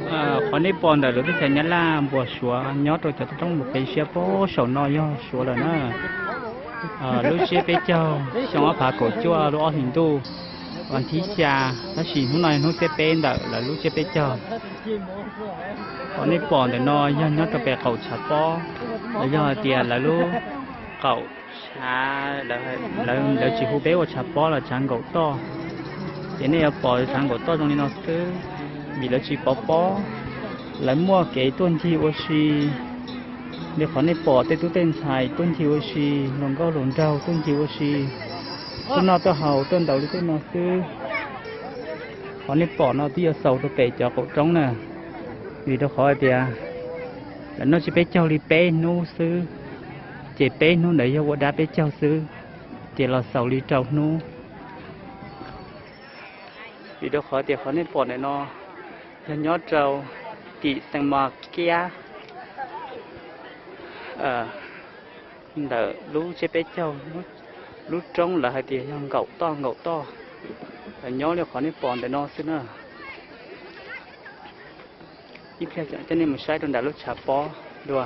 Qhov nej pom ntawm lawv teb chaws Nyab Laj npuas Suav nyob rau cov toj roob mus pem siab pob saum no yog Suav lawm na. Lub tsiab peb caug xyoo ob phav kaum cuaj lub ob hlis ntuj, vas thib xya, tab sis hnub no yog hnub xiab peb ntawm lawv lub tsiab peb caug. Qhov nej pom ntawm no yog nyob rau pem qaum tshav pob, los yog hais tias lawv lub qaum tshav, lawv tsis hu peb ua tshav pob los tshav nkaum toj. Ces nej yuav pom tshav nkaum toj zoo li no xwb, vim lawv tsis pov pob, lawv muaj kev tuaj ncig ua si. Li qhov nej pom tej tub tej ntxhais tuaj ncig ua si, hluas nkauj hluas nraug tuaj ncig ua si, tuaj noj tuaj haus tuaj ntaus li tej no xwb. Qhov nej pom no twb yuav xaus rau pem cov qaum roob na, vim rau qhov hais tias lawv noj tsiab peb caug li peb hnub xwb, ces peb hnub ntawd yog ua dab peb caug xwb, ces los xaus li rau hnub. Vim rau qhov tias qhov nej pom ntawm no yog nyob rau tim Xeev Mos Kiab ntawm lub tsiab peb caug, lub roob lawv hais tias yog nkaum toj nkaum toj, nyob li qhov nej pom ntawm no xwb na. Ib pliag coj nej mus saib rau nram lub tshav pob dua.